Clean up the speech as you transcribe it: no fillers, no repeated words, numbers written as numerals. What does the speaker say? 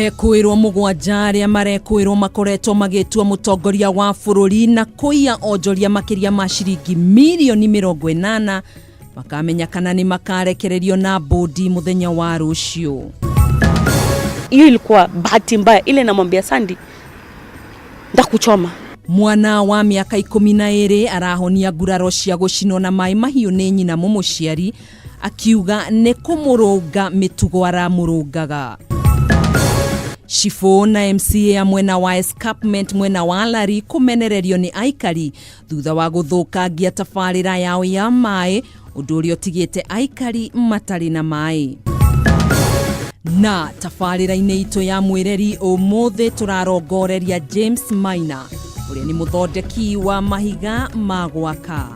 Ekũĩrwo mũgwanja arĩa marekũĩrwo makoretwo magĩtua mũtongoria wa bũrũri na kũiya onjoria makĩria ma ciringi mirioni 80 makamenya kana nĩ makarekererio na mbũndi mũthenya wa rũciũ. Hiyo ilikuwa bahati mbaya ile, namwambia Sandy, ndakuchoma. Mwana wa mĩaka 12 arahonia nguraro cia gũcinwo na maĩ mahiũ nĩ nyina mũmũciari akiuga nĩ kũmũrũnga mĩtugo aramũrũngaga. Cibũ na MCA a mwena wa Escarpment mwena wa Lari kũmenererio nĩ aikari thutha wa gũthũkangia tabarĩra yao ya maĩ ũndũ ũrĩa ũtigĩte aikari matarĩ na maĩ. Na tabarĩra-inĩ itũ ya mwĩreri ũmũthĩ tũrarongoreria James Maina ũrĩa nĩ mũthondeki wa mahiga ma gwaka.